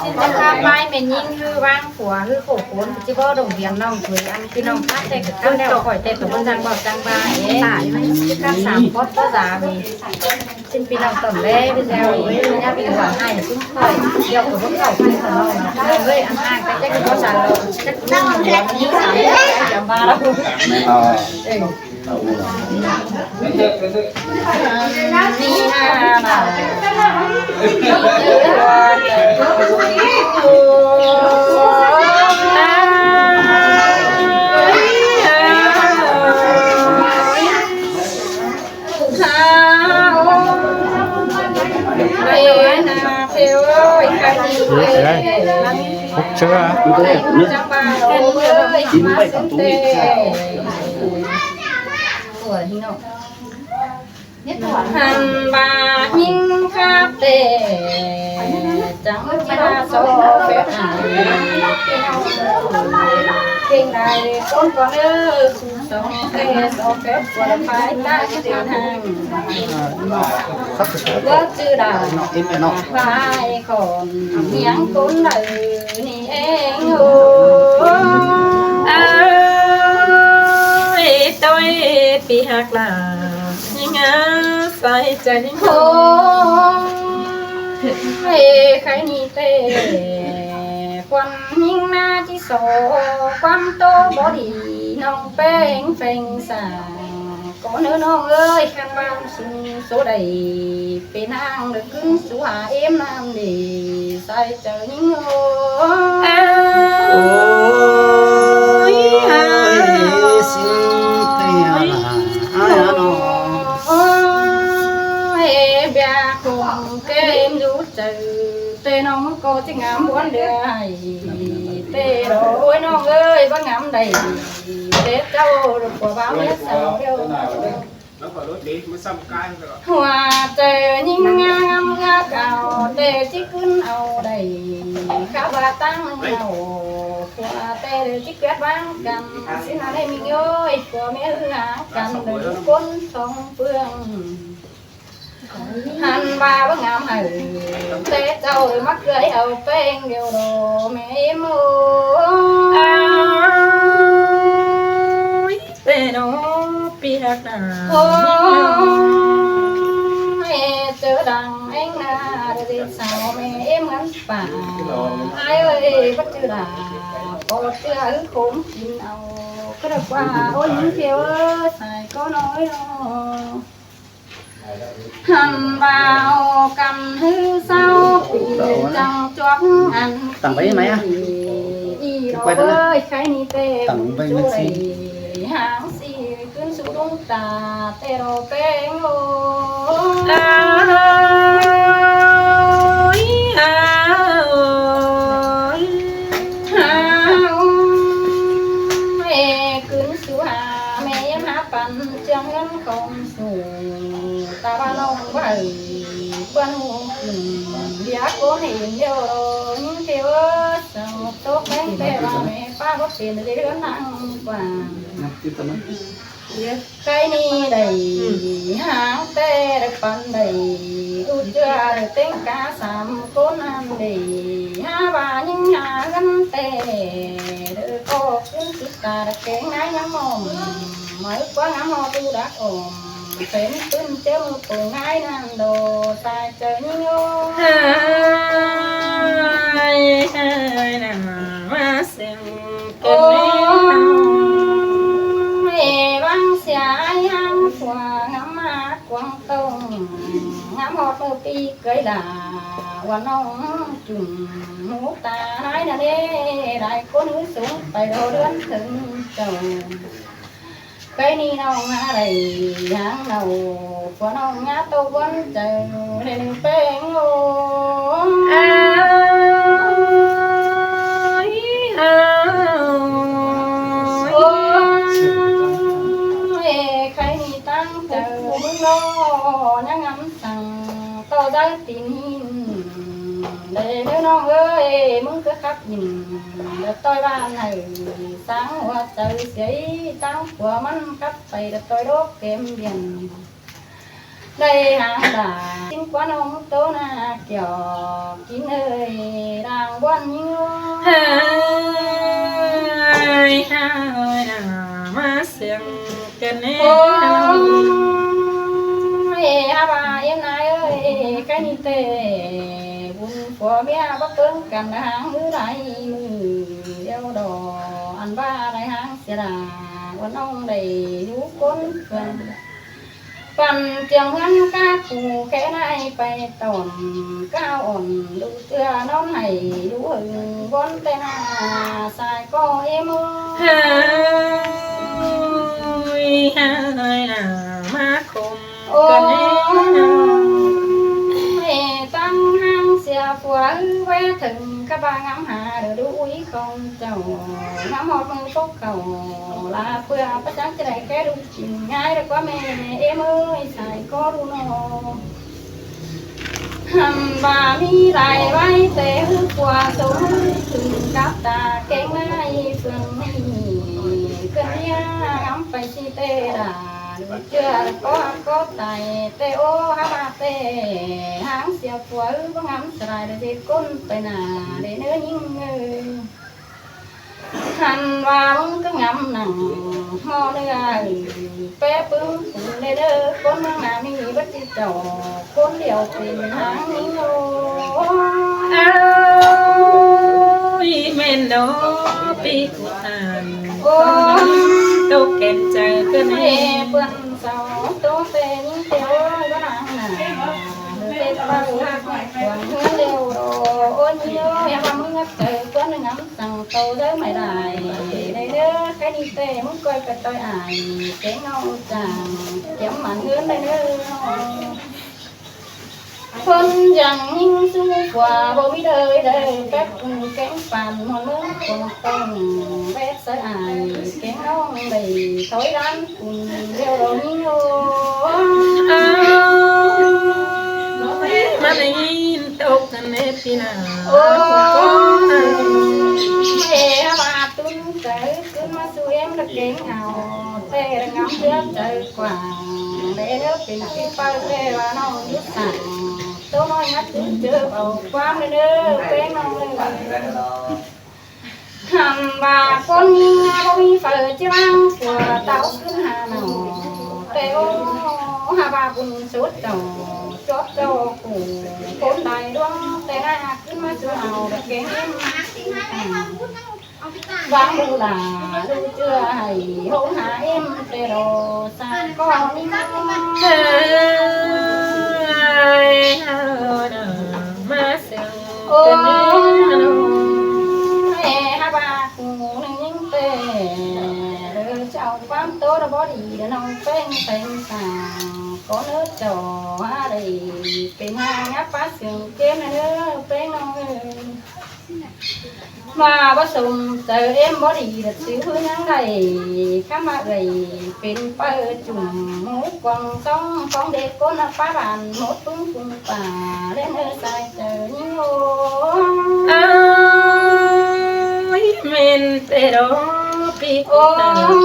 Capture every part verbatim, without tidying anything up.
Cắp ꞌmai ꞌmen ꞌnhính ꞌhứ ꞌváng phua ꞌhứ khổ khốn, ꞌchí báu đồng viên ꞌnọng thôi. Ăn ꞌpi ꞌnọng cắp ꞌtẹ ꞌcọ cắp ꞌlẹo, khỏi ꞌtẹ ꞌcọ ꞌmắn ꞌdặng ꞌvạu ꞌchăng ꞌva, ê, ꞌtẹ ꞌcắp sảng phót ꞌtố dả ꞌmí. Xin ꞌpi ꞌnọng tỏn ꞌlé, ꞌviđeo ꞌnị, ꞌnhá ꞌpi ꞌnọng ꞌhại ꞌsúm khỏi, ꞌlẹo ꞌcọ báu khảu ꞌpi ꞌnọng ꞌnớ. Ơi, ăn ꞌhại ꞌtẹ ꞌcọ báu sảng ꞌlẹo, ꞌcọ ꞌmắn ꞌdặng ꞌvạu ꞌmí sảng ꞌlẹo, chăm ꞌva ꞌlẹo. Ê. Ê, ê, ốc chớ á. Hăn ꞌva ꞌnhính khắp ꞌtẹ, chắng ꞌchí ꞌva so phép hẳn. Kiêng lai ꞌcốn ꞌcọ ꞌnớ, su song ꞌtẹ so phép ꞌcốn phái ta ꞌchí hăng. Báu ꞌchư đaư phái khỏn ꞌnhắng ꞌcốn đaư ꞌnị ꞌng ꞌhô. Ơi, ꞌtoi ꞌpi ꞌhặc lả ꞌnhính ꞌsái chaư ꞌnhính ꞌhô. Ê, khay ꞌnị ꞌtẹ, ꞌquám ꞌnhính ꞌná ꞌchí so ꞌquám ꞌtố báu đi, ꞌnọng ꞌpéng pheng sảng. ꞌCọ ꞌnớ ꞌnọng ơi, khăn ꞌva sung số đảy pên ꞌháng đảy ꞌcứn sú hả êm ꞌnặn đi, ꞌsái chaư ꞌnhính ꞌhô. Ôi, ôi, xin ꞌtẹ hả, ai hả ꞌnọ. Ôi, ê, ꞌviạk khủng kem dú chaư, ꞌtẹ ꞌnọng ꞌcọ ꞌchí ngắm ꞌmuôn đảy. ꞌTẹ ꞌló ôi ꞌnọng ơi, báu ngắm đảy. ꞌTẹ ꞌchạu ꞌlụk ꞌcọ báu ꞌmía sau ꞌlẹo. Hua chaư ꞌnhính ngắm ngá cảo, ꞌtẹ ꞌchí ꞌcứn au đảy. Khắp ꞌva ꞌtáng ꞌnưng au, hua ꞌtẹ ꞌlới ꞌchí ꞌquiát ꞌváng căn. Xin ꞌnặn ꞌlế ꞌmí ơi, hua ꞌmía ꞌhứ háng căn, đảy ꞌcốn song ꞌpương. Hăn ꞌva báu ngắm hảư, ꞌtẹ ꞌchạu ꞌmá ꞌcới au ꞌpéng ꞌlẹo ꞌló ꞌmẹ ꞌếm ơi. Ôi, ꞌtẹ ꞌnọ ꞌpi ꞌhặc nả. Ôi, ê, chớ đăng ꞌéng nả, đảy ꞌdệt sau ꞌmẹ ꞌếm ngắn pả. Ai ơi, báu ꞌchư đả, ꞌcọ ꞌchư ꞌhứ khốn kin au. ꞌCọ đảy ꞌquá, ôi, ꞌnhính khéo ơi, sai ꞌcọ ꞌnọi ꞌnọ. Hăn ꞌva au căn ꞌhứ sau ꞌpi chắng chuốp ăn. Tẳng ꞌvạy ꞌnị ꞌmá. ꞌI ꞌló ơi, khay ꞌnị ꞌtẹ tẳng ꞌvạy ꞌmắn ꞌsịn. Háng ꞌsị ꞌcứn sú ꞌlung ta ꞌtẹ ꞌló ꞌpéng ꞌlô. Ôi, ôi, ôi. Ê, ꞌcứn sú hả ꞌmẹ ꞌếm hả păn ꞌchương ꞌngớn khong su. Ta ꞌva ꞌnọng ꞌvạy ꞌquán ꞌhụ ꞌcứn, ꞌviạk ꞌcốn hên ꞌlẹo ꞌló ꞌnhính khéo ơi, sau tốc ꞌpéng ꞌtẹ ꞌva ꞌmẹ ꞌpá báu pên đảy ꞌhướn ꞌnăng ꞌquá. Khay ꞌnị đảy háng ꞌtẹ đảy păn đảy, ꞌlụk ꞌchưa đảy ꞌtếng cá sam ꞌcốn ăn đảy, hả ꞌva ꞌnhính hả ꞌhướn ꞌtẹ, đảy ꞌcọ ꞌcứn sứt ta đảy kéng ꞌnái ngắm ỏm, ꞌmới ꞌquá ngắm ꞌhọt ꞌlụk đắc ỏm, phén ꞌpứng ꞌchớ ꞌmự ꞌpứng ꞌnái ꞌnặn đo, sai chaư ꞌnhính ơi. Ôi, ôi, nả ꞌmá seng. Ôi, ê, ꞌváng sia ai hăng phua ngắm ꞌmá cuông tông, ngắm ꞌhọt ꞌmự ꞌpi ꞌcới lả, ꞌva ꞌnọng chum ꞌhụ ta ꞌnái ꞌnặn ê, đảy ꞌcốn ꞌhứ sung pay ꞌló ꞌlươn thửng chảu. Khay ꞌnị ꞌnọng ꞌmá đảy háng ꞌnọ, phua ꞌnọng ꞌmá tô ꞌquán chaư đảy ꞌpéng ꞌlô. Ôi, ôi, ôi, khay ꞌnị ꞌtáng chaư ꞌmướng ꞌló, ꞌnhá ngắm săng ꞌto dáng tin hin. Đảy ꞌnớ ꞌnọng ơi, ꞌmướng ꞌcứ khắp nhìn, đảy ꞌtoi ꞌva nảy, sáng hua chaư sia ꞌtáng phua ꞌmắn khắp pay, đảy ꞌtoi đốc kem biển. Đảy hang đa, ꞌchí ꞌquá ꞌnọng ꞌtố ꞌna kiẻo, kin ơi đang ꞌvón ꞌnhính ꞌlô. Hơi, hơi, đang ꞌmá siêng kơn ꞌnê. Ôi, hák ꞌva ꞌếm ꞌnai ơi, cái ꞌnị ꞌtẹ, bun phua ꞌmía báu ꞌpứng căn hang ꞌmứ đảy ꞌmự, điêu đỏ ăn ꞌva đảy hang sia đa, ꞌuôn ꞌnọng đảy dú ꞌcốn phường. Păn chiêng ꞌhướn cá khu khé ꞌnai pay tỏn, cáo ỏn đu ꞌchưa ꞌnón hảy dú hưng ꞌvón ꞌtẹ ꞌna sai ꞌcọ ꞌếm ơi. Hơi, hơi, đang ꞌmá khôm. Ôi, tăng hang sia phua ꞌhứ ꞌvế thửng cá ba ngắm ha đu ꞌúi khong chảu, ngắm ꞌhọt ꞌmự phốc khảu, la ꞌpưa pá chắng ꞌchí đảy ké đu chim ꞌngai đu ꞌquá ꞌme ꞌếm ơi, sai ꞌcọ đu ꞌnọ. Hăm ꞌva ꞌmí lai ꞌvái ꞌtẹ ꞌhứ phua sôm ꞌhứ thửng cắp ta kéng ꞌnái phường ꞌnị, ꞌcợn ꞌnhá ngắm pay ꞌchí ꞌtẹ đa, đu ꞌchưa ꞌcọ hák ꞌcọ tai ꞌtẹ ố hák ꞌva ꞌtẹ, hang sia phua ꞌhứ báu ngắm sai lai đảy ꞌdệt ꞌcốn pay ꞌna đảy ꞌnớ ꞌnhính ơi. Hăn ꞌva ꞌmứng ꞌcứ ngắm nẳng ꞌmo ꞌnưa, pé ꞌpứng phung đảy ꞌnớ ꞌcốn ꞌmướng ꞌna ꞌmí báu ꞌchư chảu, ꞌcốn điêu pên hang ꞌnhính ꞌlô. Ôi, ꞌmen đó, pi cu an. Ôi, tốc kén chaư ꞌcợn ꞌnê. Pươn sau tốc ꞌtẹ ꞌnhính ꞌtẹ ơi, báu nẳng ꞌna. Tết báu hák quảng ꞌhứa điêu đỏ, ôi ꞌnhính ơi, hák ꞌva ꞌmứng ngắp chaư ꞌcốn ngắm săng tô đaư mai đảy. Đảy ꞌnớ, cái ꞌnị ꞌtẹ ꞌmứng ꞌcoi pay ꞌtoi ải, kéng ꞌnọng chắng kiém mẳn ꞌngớn đảy ꞌnớ. ꞌCốn dăng ꞌnhính sú phua báu ꞌmí đơi đơi, pép kéng păn ꞌmuôn ꞌmướng cuông tông, pép sáư ải, kéng ꞌnọng đảy thói đán cun điêu đỏ ꞌnhính ơi. Ôi, ꞌmá đảy ꞌnhính tốc căn ꞌnê pi ꞌna. Ôi, ꞌmá ꞌva ꞌtún chaư ꞌcứn ꞌmá sú ꞌếm đa kéng au, ꞌtẹ đa ngắm ꞌhứa chaư quảng, đảy ꞌnớ pên ꞌpi pay ꞌtẹ ꞌva ꞌnọng dú săng, ꞌtố ꞌnọi ngắt cứ chớ au ꞌquám đảy ꞌnớ, pên ꞌnọng đảy. Hăm ꞌva ꞌcốn ꞌnhính ꞌna báu ꞌmí phaư ꞌchí ꞌváng phua táo ꞌcứn ha nỏ. ꞌTẹ ố, hák ꞌva bun sốt chảu, chót chảu củ, ꞌcốn đảy ꞌluống ꞌtẹ ꞌna ꞌcứn ꞌmá sú au đa kéng ꞌếm. ꞌVáng đu đa, đu ꞌchưa hảy, hốm ha ꞌếm ꞌtẹ đỏ, sai ꞌcọ ꞌnhính. Hơi, hơi, đang ꞌmá siêng. Ôi, hák ꞌva cu ꞌnưng ꞌnhính ꞌtẹ, đảy chảu ꞌquám ꞌtố đa báu đi đa ꞌnọng ꞌpéng ꞌteng săng, ꞌcọ ꞌnớ chảu hák đảy pên ha ngắp pá siêng kém đa ꞌnớ ꞌpéng ꞌnọng ơi. ꞌVa báu sôm chaư ꞌếm báu đi đa chứ ꞌhứ ꞌnhắng đảy, cá ꞌmá ơi pên pay chum mú cuông ꞌtóng ꞌtóng đét ꞌcốn ꞌna pá bản mốt ꞌpứng phung pả ꞌlẹo ꞌnớ sai chaư ꞌnhính ơi. Ôi, ꞌmen ꞌtẹ đó, pi cu an, khỏi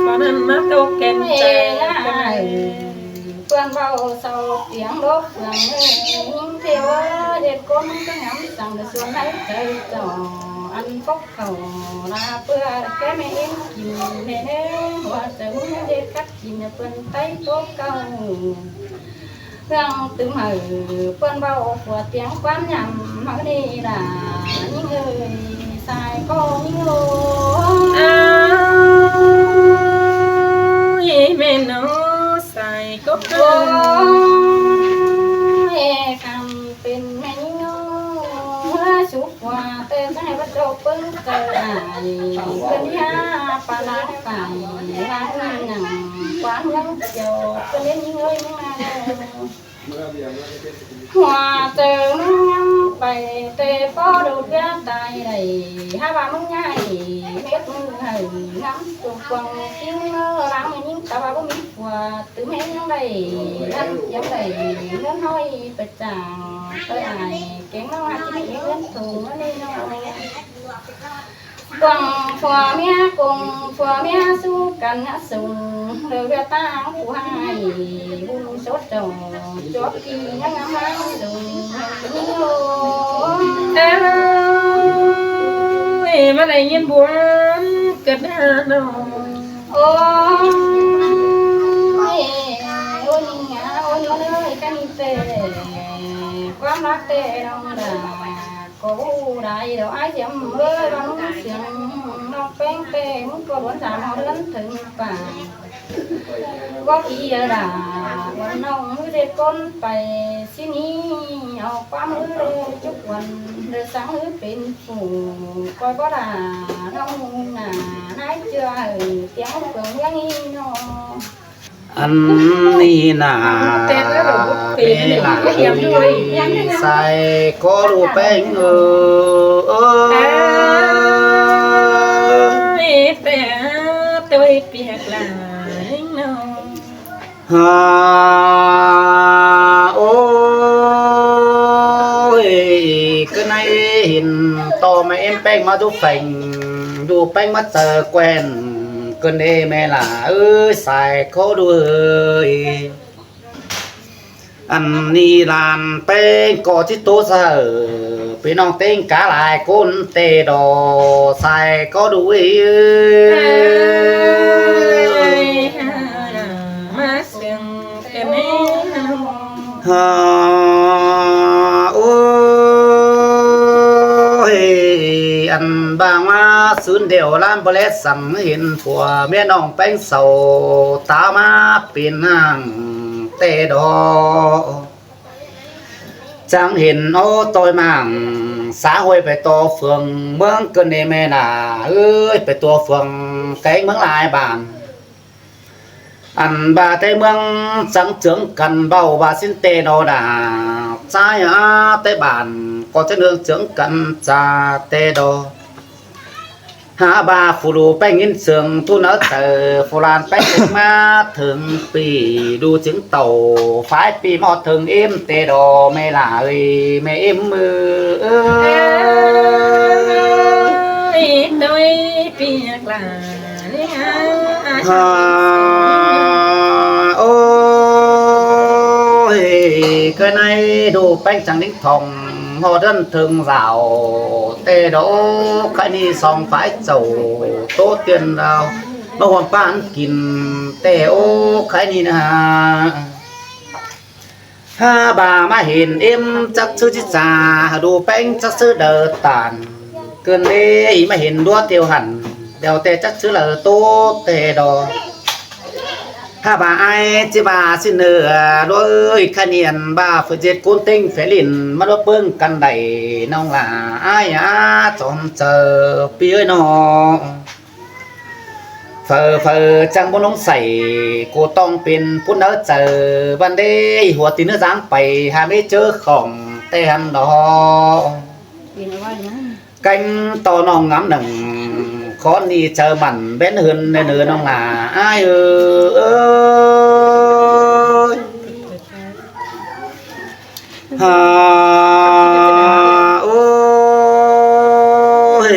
ꞌnặn ꞌmá tốc kén chaư ꞌcợn ꞌnê. Pươn báu sau tiếng đốc phường ơi, ꞌnhính ꞌtẹ ơi, đét ꞌcốn ꞌmứng ꞌcứ ngắm săng đa suôn ꞌnái chaư chảu, ăn phốc khảu la ꞌpưa đa ké ꞌme ꞌếm kin ꞌnê ꞌnớ, hua chaư ꞌmứng đét cắp kin đa pươn ꞌTáy tố ꞌcau. ꞌHương tứm hảư pươn báu phua tiếng ꞌquám nhăm hảư ꞌnị đa, ꞌnhính ơi, sai ꞌcọ ꞌnhính ơi. Ôi, ꞌmen ꞌnớ, sai ꞌcọ ꞌnhính ơi. Ôi, khăm pên ꞌme ꞌnhính ơi, sú phua ꞌtẹ ꞌchá hảư báu ꞌchọ ꞌpứng chaư ải, ꞌcợn ꞌnhá pá ꞌláng phải, ꞌláng ꞌnặn ꞌnặn, ꞌquám ꞌnhắng chiêu, ꞌcợn ꞌnhính ơi, ꞌnhính ơi. Hua chaư ꞌmứng ngắm pay ꞌtẹ ꞌpó đu ꞌviạk tai đảy, hák ꞌva ꞌmứng ꞌnhá hảư mết ꞌmự hảư ngắm tu cuông ꞌkính ꞌmá ꞌváng ꞌme ꞌnhính ta ꞌva báu ꞌmí phua tứm ꞌhéng đảy, ăn kiêm đảy ꞌngớn ꞌhọi pay chắng, ꞌtoi ải kéng ꞌnọng hák ꞌchí ꞌmí ꞌngớn thùng ꞌngớn ꞌnị ꞌnọ. Cuông phua ꞌmía, cuông phua ꞌmía sú căn ngã sung, lơ ꞌviạk ꞌtáng phủ ꞌhại, ꞌhụ sốt chảu, chóp ꞌpi ꞌnhắng ngắm ꞌháng sung, ꞌnị ꞌnị ꞌnị. Ơi, ꞌmá đảy ꞌnghín buôn cật đa ꞌnọ. Ôi, ôi, ꞌnị ngá, ôi, ꞌnị ơi, ꞌcọ ꞌnị ꞌtẹ, ꞌquám ꞌlặc ꞌtẹ ꞌnọng đa. Cô đảy đỏ ai diệm ơi, ꞌváng siêng ꞌnọng ꞌpéng ꞌtẹ, ꞌmứng cô đuôn dám hảư ꞌlớn thửng pả. Có khi ꞌnị đa, ꞌváng ꞌnọng ꞌmứ ꞌdệt ꞌcốn pay ꞌsịn ꞌnị, au ꞌquám ꞌmứ ꞌlới chúc ꞌvắn, ꞌlới sáng ꞌmứ pên phủ, ꞌcoi báu đa, ꞌnọng ꞌnạ, ꞌnái ꞌchưa hảư, tiếng phướng ꞌmướng ꞌnị ꞌnọ. Ăn ꞌnị ꞌnạ, ꞌmẹ ꞌlạ ơi, sai ꞌcọ ꞌlụk ꞌpéng ơ, ơ. Ơi, ꞌtẹ, ꞌtẹ ꞌviạk lai ꞌnọ. Ha, ôi, ꞌcọ ꞌnị hên ꞌto ꞌmẹ ꞌếm ꞌpéng ꞌmá dú pheng, dú ꞌpéng ꞌmá chaư ꞌquen, ꞌcọ ꞌnị ꞌmẹ ꞌlạ ơi, sai ꞌcọ ꞌlụk ơi. Ăn ꞌnị ꞌlan ꞌpéng ꞌcọ ꞌchí ꞌtố saư, ꞌpi ꞌnọng ꞌtếng cá lai ꞌcốn ꞌtẹ đa, sai ꞌcọ ꞌlụk ơi. Ha, ôi, ăn ꞌva ꞌmá sứn đẻo ꞌlam báu ꞌlé săng hên phua ꞌmía ꞌnọng ꞌpéng sau, ta ꞌmá pên ꞌnáng ꞌtẹ đa. Chắng hên ók ꞌtoi ꞌmáng, xã hội pay ꞌto phường ꞌmướng ꞌcọ ꞌnị ꞌmẹ ꞌnạ ơi, pay ꞌto phường kéng ꞌmướng lai bản. Ăn ꞌva té ꞌmướng chắng chướng căn ꞌvạu ꞌva ꞌsịn ꞌtẹ đa đa, ꞌchái á té bản ꞌcọ chắng ꞌnương chướng căn ꞌchạ ꞌtẹ đa. Hák ꞌva phủ đu ꞌpéng ꞌnghín sương ꞌtú náo chaư, phủ ꞌlan ꞌpéng ꞌtếng ꞌmá thửng ꞌpi đu chứng tảu, phái ꞌpi ꞌmá thửng ꞌếm ꞌtẹ đa ꞌmẹ ꞌlạ ơi, ꞌmẹ ꞌếm ơ. Ơi, ꞌtoi ꞌpi ꞌlạ. Ha, ôi, ꞌcọ ꞌnị đu ꞌpéng chắng đính thỏng, ꞌhọ đơn thơng dảo, ꞌtẹ đa ꞌcọ ꞌnị song phái chảu, ꞌtố tiên đao, ꞌmá huôm ꞌpán kin, ꞌtẹ ꞌcọ ꞌnị ꞌnạ. Hák ꞌva ꞌmá hên ꞌếm chắc ꞌsứ ꞌchí ꞌchạ, đu ꞌpéng chắc ꞌsứ đaư tản. ꞌCọ ꞌnị ꞌmá hên ꞌlúa ꞌtiêu hẳn, đeo ꞌtẹ chắc ꞌsứ đaư ꞌtố ꞌtẹ đa. Hák ꞌva ai ꞌchí ꞌva ꞌsịn ꞌnớ, ꞌlúa ơi, khái ꞌnị ăn ꞌva phủ ꞌdệt ꞌcốn ꞌtếng phé ꞌlịn, ꞌmá ꞌlúa ꞌpứng căn đảy ꞌnọng ꞌlạ, ai á, chom chaư ꞌpi ơi ꞌnọ. Phaư phaư chắng báu ꞌluống sảy, ꞌcọ ꞌtong pên ꞌpún náo chaư, ꞌvắn đé hua ti ꞌnớ dáng pay, hák ꞌmí ꞌchớ khỏng ꞌtẹ hăn đa. Kéng ꞌto ꞌnọng ngắm nẳng, khón ꞌnị chaư mẳn ꞌvén ꞌhướn ꞌnớ ꞌnọng ꞌlạ, ai ơ, ơi. Ha, ôi,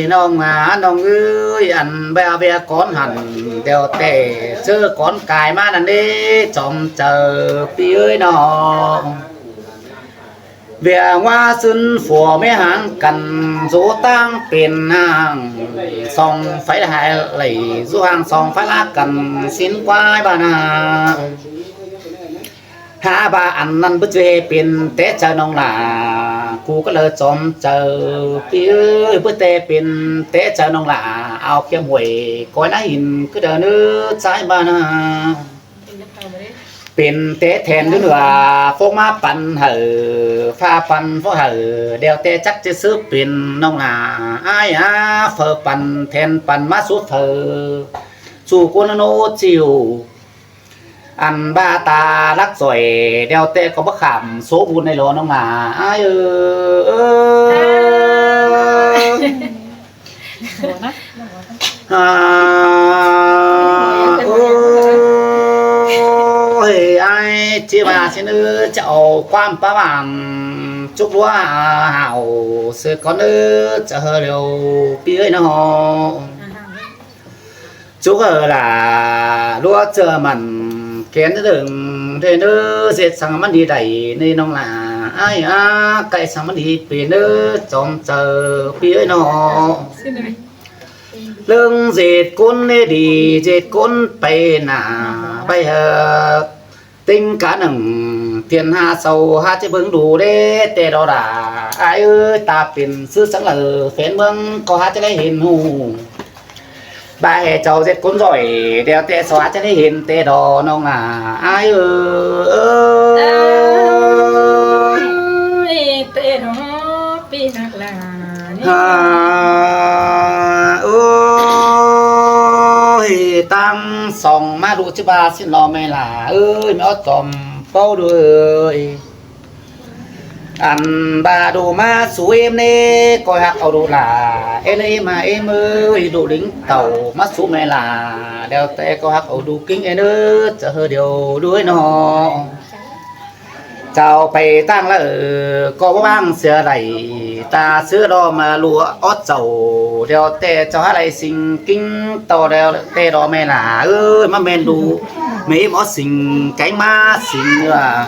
ꞌnọng ꞌnạ, ꞌnọng ơi, ăn ꞌva ꞌviạk cón hẳn, đeo ꞌtẹ ꞌchớ cón cai ꞌmá ꞌnặn đé, chom chaư ꞌpi ơi ꞌnọ. ꞌViạk ꞌmá ꞌsứn phua ꞌmía háng căn, dú ꞌtáng pên ꞌháng song phái lai, dú ꞌháng song phái ꞌlạ căn, ꞌsịn ꞌquái ꞌva ꞌnạ. Hák ꞌva ăn ꞌnặn báu ꞌchư pên té chaư ꞌnọng ꞌlạ, ꞌcú ꞌcọ ꞌlạ chom chaư ꞌpi ơi, báu té pên té chaư ꞌnọng ꞌlạ, au ꞌkiêm huổi, ꞌcoi ꞌná hên ꞌcứ đaư ꞌnớ ꞌchái ꞌva ꞌnạ. Pên té then ꞌnớ ꞌnưa, phốc ꞌmá păn hảư, pha păn phốc hảư, đeo ꞌtẹ chắc ꞌchí ꞌsứ pên ꞌnọng ꞌlạ, ai á, phaư păn then păn ꞌmá sú phaư, sú ꞌcốn ꞌnớ ꞌnớ ꞌchịu. Ăn ꞌva ta lắc doi, đeo ꞌtẹ ꞌcọ báu khảm số ꞌvụn ꞌnị lo ꞌnọng ꞌlạ, ai ơ, ơ. À, ôi, ai, ꞌchí ꞌva ꞌsịn ư, ꞌchí au ꞌquám pá bản ꞌchụ ꞌlúa hảư ꞌsớ ꞌcốn ꞌnớ, ꞌchớ ꞌhớ điêu ꞌpi ơi ꞌnớ. ꞌChớ ꞌhớ lả ꞌlúa ꞌchớ mẳn kén ꞌnớ đơng, ꞌdệt ꞌnớ ꞌdệt săng ꞌmắn đi đảy ꞌnị ꞌnọng lả. Ai á, ꞌcạy săng ꞌmắn đi pên ꞌnớ, chom chaư ꞌpi ơi ꞌnớ. ꞌLớng ꞌdệt ꞌcốn ꞌnị đi, ꞌdệt ꞌcốn pay nả, pay hơk. ꞌTếng cá nẳng thiên hà sâu hák ꞌchí bớng đu đé ꞌtẹ đó đả. Ai ơi, ta pên ꞌsứ săng lả phén ꞌmướng ꞌcọ hák ꞌchí đảy hên ꞌhụ. Bái hê chảu ꞌdệt ꞌcốn ꞌdội, điêu ꞌtẹ so hák ꞌchí đảy hên ꞌtẹ đó ꞌnọng lả. Ai ơi. Ơi, ꞌtẹ đó, ꞌpi ꞌnặc lả ꞌnị. Ha, ôi, ꞌtáng song ꞌmá đu ꞌchí ꞌva ꞌsịn lo ꞌme lả ơi, ꞌme ók chom ꞌpáu đuôi. Ăn ꞌva đu ꞌmá sú ꞌếm ꞌnị, ꞌcoi ꞌhặc au đu lả. Ê ꞌnị ꞌmá ꞌếm ơi, đu đính tảu ꞌmá sú ꞌme lả. Điêu ꞌtẹ ꞌcoi ꞌhặc au đu ꞌkính ê ꞌnớ, ꞌchớ ꞌhớ điêu đuôi ꞌnớ. Chảu pay ꞌtáng lả ꞌcọ báu ꞌváng sia đảy, ta ꞌsứa lo ꞌmá ꞌlúa ók chảu, điêu ꞌtẹ chảu hák đảy sính ꞌkính ꞌtọ, điêu ꞌtẹ đó ꞌme lả ơi, ꞌmá ꞌmen đu ꞌme ꞌếm ók sính, kéng ꞌmá sính ꞌnớ.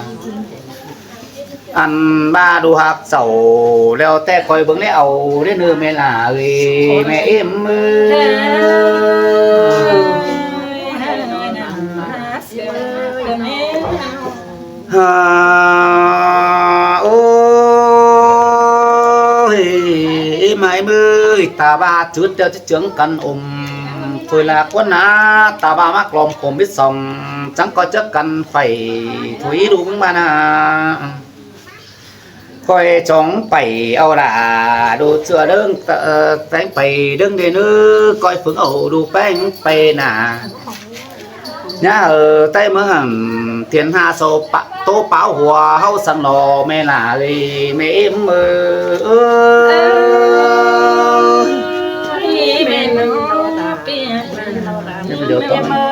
Ăn ꞌva đu ꞌhặc chảu, điêu ꞌtẹ ꞌcoi bớng ꞌlé au đé ꞌnớ ꞌme lả ơi, ꞌme ꞌếm ơi. Ha, ôi, ꞌếm ꞌmá ꞌếm ơi, ta ꞌva chứt điêu ꞌchí chướng căn ôm thôi lả ꞌcốn nả, ta ꞌva ꞌmá lom khôm bít song, chắng ꞌcoi chớc căn phải thôi đu ꞌmướng ꞌmá nả. ꞌCoi chóng pay au lả, đu ꞌchựa ꞌlớng, ơ, ꞌpéng pay ꞌlớng đê ꞌnớ, ꞌcoi phứng au đu ꞌpéng pay nả. Nhá hảư ꞌtẹ ꞌmướng hẳn, thiên hà sâu pá-, ꞌtố páo hua ꞌháu săng lo ꞌme lả ơi, ꞌme ꞌếm ơi. Ơi, ꞌme nó, pi, ꞌme nó, ꞌme ꞌếm ơi.